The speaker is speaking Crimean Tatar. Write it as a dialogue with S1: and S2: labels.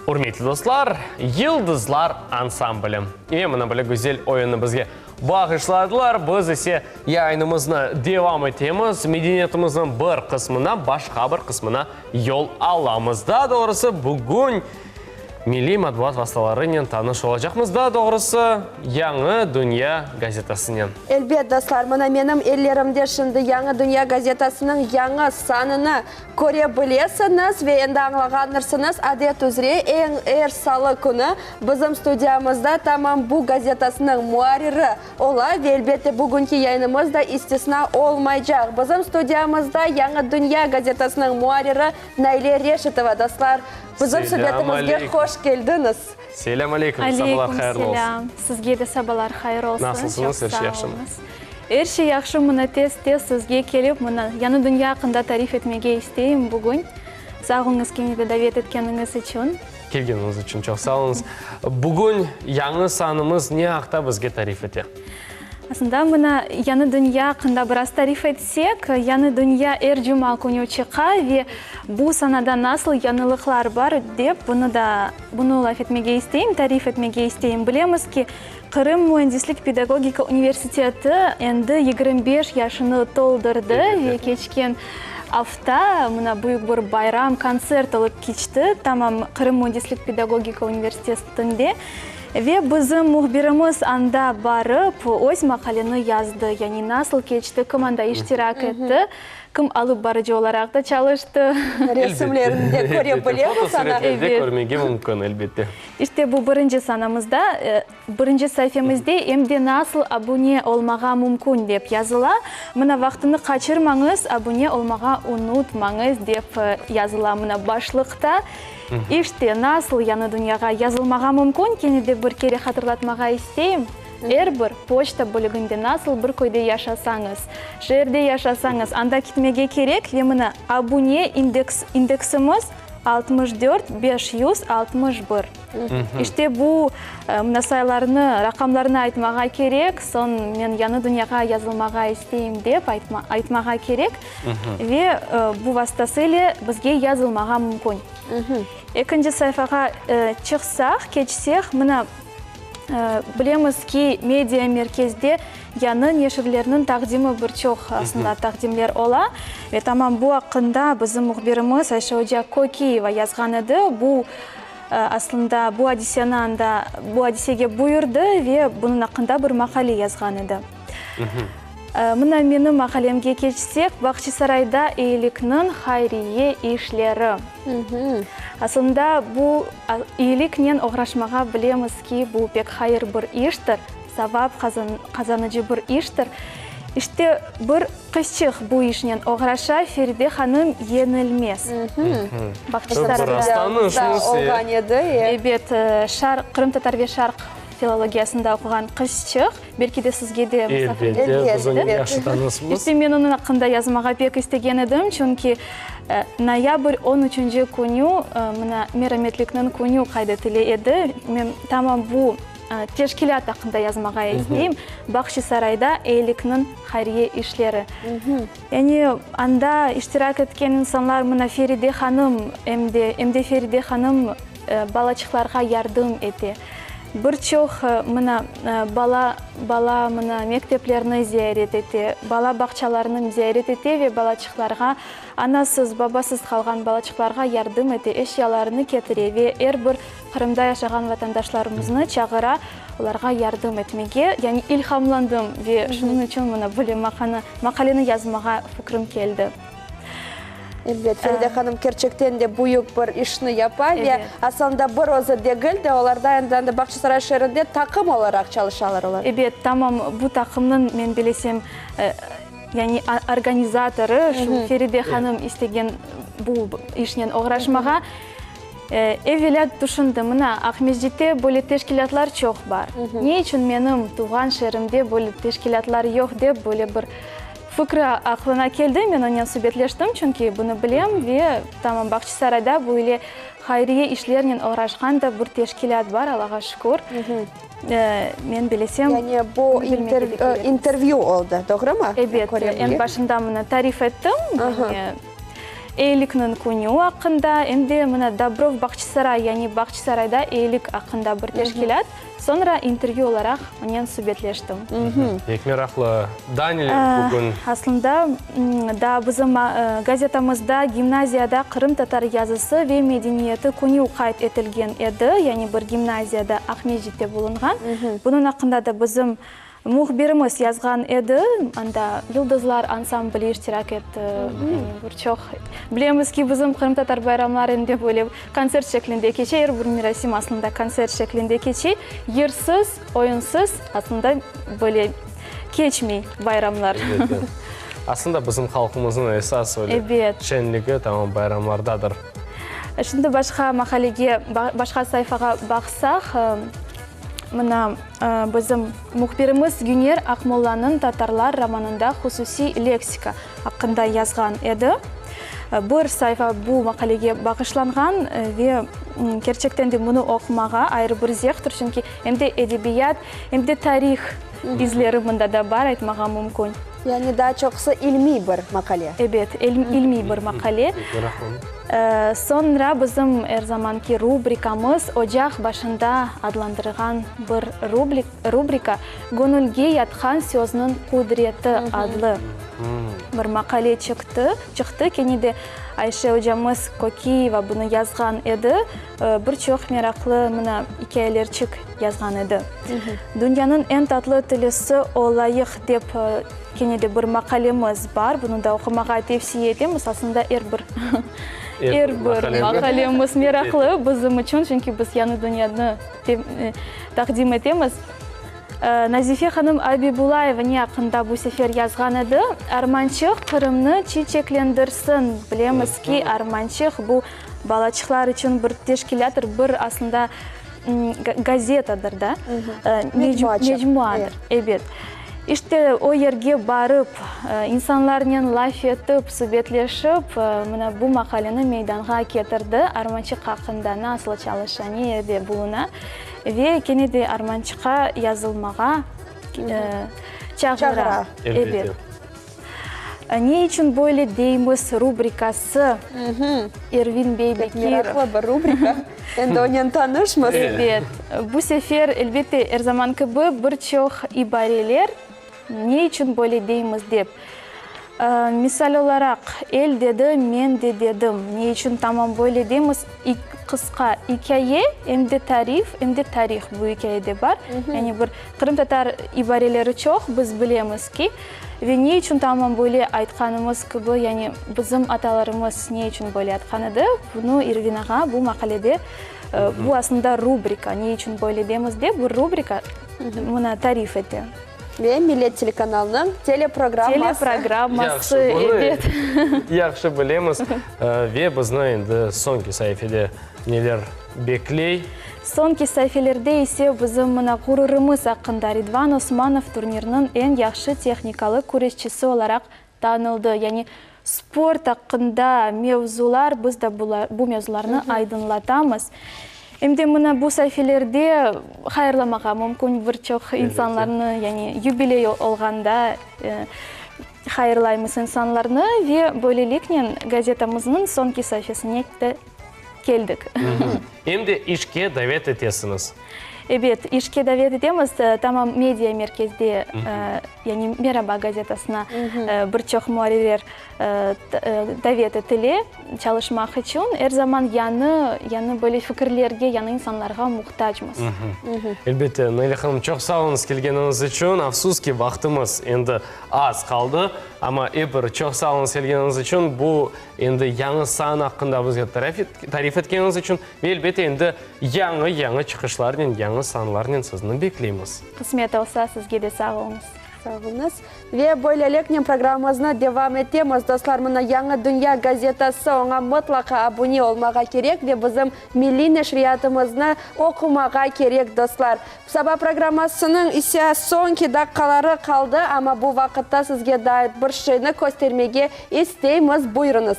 S1: Ürmetli dostlar, Yıldızlar ansambli. İne, mına böyle güzel oyunnı bizge bağışladılar. Biz ise yayınımıznı devam etemiz. Medeniyetimizniñ bir qısmına, başqa bir qısmına yol alamız. Daa doğrusı, bugün milliy matbuat vastalarınen tanış olacaqmız. Daa doğrusı, Yañı dünya gazetasınen.
S2: Elbet, dostlar, mına menim ellerimde şimdi Yañı dünya gazetasınıñ yañı sanını Köre bilesiñiz ve endi añlağandırsıñız, adet üzre eñ er salı künü bizim studiyamızda tamam bu gazetasınıñ muarriri ola ve elbette bugünki yayınımız da istisna olmaycaq. Bizim studiyamızda Yañı dünya gazetasınıñ muarriri Naile Reşitova. Dostlar, bizim subetimizge hoş keldiñiz.
S1: Selâm aleyküm, sabalar hayırlı olsun.
S3: Aleyküm selâm, sizge de sabalar hayır olsun.
S1: Nasılsıñız, er şey yahşımı?
S3: Er şey yahşı, mına tez-tez sizge kelip, mına Yañı dünya aqqında tarif etmege isteyim bugün. Sağ oluñız kene de davet etkeniñiz içün.
S1: Kelgeniñiz içün çoq sağ oluñız. Bugün yañı sanımız ne aqta bizge tarif ete?
S3: Aslında, mına Yañı dünya aqqında biraz tarif etsek, Yañı dünya er cuma künü çıqa ve bu sanada nasıl yañılıqlar bar dep bunı da, bunı laf etmege isteyim, tarif etmege isteyim. Bilemiz ki, Qırım müendislik-pedagogika universiteti endi 25 yaşını toldurdı ve keçken afta mına büyük bir bayram, kontsert olıp keçti tamam Qırım müendislik-pedagogika universitetinde. Ve bizim mühbirimiz anda barıp, öz maqaleni yazdı, yani nasıl keçti, kim anda iştirak etti. Kim alıp barıcı olaraq da çalıştı.
S2: Resimlerini de köre bilemiz ana.
S1: Fotosuretleri de körmege mümkün, elbette.
S3: İşte bu birinci sanamızda, birinci saifemizde em de nasıl abune olmağa mümkün dep yazıla. Mına vaqtını qaçırmañız, abune olmağa unutmañız dep yazıla mına başlıqta. İşte nasıl Yañı dünyağa yazılmağa mümkün, kene de bir kere hatırlatmağa isteyim. Er bir poçta bölüginde nasıl bir köyde yaşasañız, şeerde yaşasañız, anda kitmege kerek ve mına abune indeks, indeksimiz 64 561. İşte bu mına sayılarnı, raqamlarnı aytmağa kerek, soñ men Yañı dünyağa yazılmağa isteyim dep aytma, aytmağa kerek ve bu vastası ile bizge yazılmağa mümkün. Ekinci sayfağa çıqsaq, keçsek, mına Bilemiz ki, media merkezde yañı neşirlerniñ taqdimi bir çoq aslında taqdimler ola. Ve tamam bu aqqında bizim mühbirimiz Ayşe oca Kökiyeva yazğan edi. Bu aslında bu adiseni anda bu adisege buyurdı ve bunıñ aqqında bir maqale yazğan edi. Mına menim maqalemge keçsek, Bağçasarayda eyilikniñ hayriye işleri. Aslında bu eyiliknen oğraşmağa bilemiz ki, bu pek hayır bir iştir, savap qazanıcı bir iştir. İşte, bir qızçıq bu işnen oğraşa, Feride hanım Yenilmez.
S1: Bağçasarayda
S2: olğan edi.
S3: Ebet, şarq, qırımtatar ve şarq filologiyasında oquğan qızçıq. Belki de sizge de musafir
S1: Elbette, biz onen yahşı tanışmız.
S3: İşte men onıñ aqqında yazmağa pek istegen edim, çünki noyabr on üçünci künü, mına, Merametlikniñ künü qayd etile edi. Men tamam bu teşkilât aqqında yazmağa isteyim, Bağçasarayda eyilikniñ hayriye işleri. Yani anda iştirak etken insanlar, mına, Feride hanım, em de, em de Feride hanım balaçıqlarğa yardım ete. Bir çoq, mına, bala, bala, mına, mekteplerni ziyaret ete, bala bağçalarını ziyaret ete ve balaçıqlarğa, anasız, babasız qalğan balaçıqlarğa yardım ete, eşyalarını ketire ve er bir Qırımda yaşağan vatandaşlarımıznı çağıra olarğa yardım etmege. Yani ilhamlandım ve şunıñ içün, mına, böyle maqanı, maqaleni yazmağa fikrim keldi.
S2: Elbet, Feride hanım kerçekten de büyük bir işni yapa ve aslında bir özü degil de, olarda endi anda Bağçasaray şeerinde taqım olaraq çalışalar olar.
S3: Ebet, tamam bu taqımnıñ, men bilesem, yani organizatorı şu Feride hanım istegen bu işnen oğraşmağa. Evelâ tüşündim, mına, Aqmescitte böyle teşkilâtlar çoq bar. Ne içün menim tuvğan şeerimde böyle teşkilâtlar yoq dep böyle bir Fikri aqlına keldi, men onen subetleştim, çünki bunı bilem ve tamam Bağçasarayda böyle hayriye işlernen oğraşqan da bir teşkilât bar, Allağa şükür. Men bilesem,
S2: Yani bu intervyu oldı, doğrumı?
S3: Ebet, eñ başında mına tarif ettim. Eyilikniñ künü aqqında, em de mına Dobrov Bağçasaray, yani Bağçasarayda eyilik aqqında bir teşkilât. Soñra intervyü olaraq onen subetleştim.
S1: Pek meraqlı. Daa neler bugün?
S3: Aslında, daa bizim gazetamızda gimnaziyada qırımtatar yazısı ve medeniyeti künü qayd etilgen edi, yani bir gimnaziyada Aqmescitte bulunğan. Bunıñ aqqında da bizim Mühbirimiz yazğan edi, anda Yıldızlar ansambli iştirak etti, yani bir çoq. Bilemiz ki, bizim qırımtatar bayramları endi böyle kontsert şeklinde keçe, er bir merasim aslında kontsert şeklinde keçe. Yırsız, oyunsız aslında böyle keçmey bayramlar.
S1: Elbette. Aslında bizim halqımıznıñ esas öyle
S3: Ebet.
S1: şenligi tamam bayramlardadır.
S3: Şimdi başqa maqalege, başqa sayfağa baqsaq, Mına, bizim mühbirimiz Güner Aqmollanıñ Tatarlar romanında hususiy leksika aqqında yazğan edi. Bir sayfa bu maqalege bağışlanğan ve kerçekten de bunı oqumağa ayrı bir zevqtır, çünki em de edebiyat, em de tarih izleri mında da bar aytmağa mümkün.
S2: Yani daa çoqusı ilmiy bir maqale.
S3: Ebet, ilmiy bir maqale. Soñra bizim er zamanki rubrikamız Ocaq başında adlandırğan bir rubrika Göñülge yatqan sözniñ qudreti adlı bir maqale çıqtı. Çıqtı. Kene de Ayşe ocamız Kokiyeva bunı yazğan edi. Bir çoq meraqlı mına ikâyelerçik yazğan edi. Dünyanıñ eñ tatlı tilisi olayıq dep kene de bir maqalemiz bar. Bunı da oqumağa tevsiye etemiz. Aslında er bir er bir maqalemiz meraqlı bizim içün, çünki biz yañı dünyanı taqdim etemiz. Nazife hanım Abibulayeva ne aqqında bu sefer yazğan edi? Armançıq Qırımnı çiçeklendirsin. Bilemiz ki, Armançıq bu balaçıqlar içün bir teşkilâttır, bir aslında gazetadır da, mecmuadır, ebet. İşte, o yerge barıp, insanlarnen laf etip, subetleşip, mına bu maqaleni meydanğa ketirdi, Armançıq aqqında nasıl çalışa, ne yerde buluna ve kene de Armançıqqa yazılmağa çağıra.
S1: Elbette.
S3: Ne içün böyle deymiz rubrikası, Ervin bey
S2: Pek
S3: Bekirov.
S2: meraqlı bir rubrika. Endi onen tanışmız.
S3: Ebet. Bu sefer, elbette, er zaman kibi, bir çoq ibareler ne içün böyle deymiz dep. Misal olaraq, el dedi, men de dedim. Ne içün tamam böyle deymiz? Qısqa ikâye, em de tarif, em de tarih bu ikâyede bar. Yani bir qırımtatar ibareleri çoq, biz bilemiz ki. Ve ne içün tamam böyle aytqanımız kibi, yani bizim atalarımız ne içün böyle aytqan edi, bunı Ervin ağa bu maqalede, bu aslında rubrika, ne içün böyle demiz dep bir rubrika mına tarif ete.
S2: Ve Millet telekanalınıñ teleprogramması.
S3: Teleprogramması, ebet.
S1: Yahşı bilemiz. Ve bizni endi soñki saifede neler bekley?
S3: Soñki saifelerde ise bizim mına ğururımız aqqında Ridvan Osmanov turnirniñ eñ yahşı tehnikalı küreşçisi olaraq tanıldı. Yani sport aqqında mevzular, biz de bu mevzularnı aydınlatamız. Em de mına bu saifelerde hayırlamağa mümkün bir çoq insanlarnı, yani yubiley olğanda hayırlaymız insanlarnı ve böyleliknen gazetamıznıñ soñki saifesine de keldik.
S1: Em de işke davet etesiñiz.
S3: Ebet, işke davet etemiz. Tamam media merkezde, yani Meraba gazetasına bir çoq muarrirler davet etile çalışmaq içün. Er zaman yañı, yañı böyle fikirlerge, yañı insanlarğa muhtacmız.
S1: Elbette, Naile hanım, çoq sağ oluñız kelgeniñiz içün. Afsus ki, vaqtımız endi az qaldı. Amma ep bir çoq sağ oluñız kelgeniñiz içün. Bu Endi yañı san aqqında bizge tarif etkeniñiz içün ve elbette endi yañı-yañı çıqışlarnen, yañı sanlarnen sizni bekleymiz.
S3: Qısmet olsa, sizge de sağ oluñız.
S2: Sağ oluñız. Ve böyleliknen programmamıznı devam etemiz. Dostlar, mına Yañı dünya gazetası, oña mıtlaqa abune olmağa kerek ve bizim milliy neşriyatımıznı oqumağa kerek, dostlar. Saba programmasınıñ ise soñki daqqaları qaldı, amma bu vaqıtta sizge daa bir şeyni köstermege isteymiz. Buyurıñız.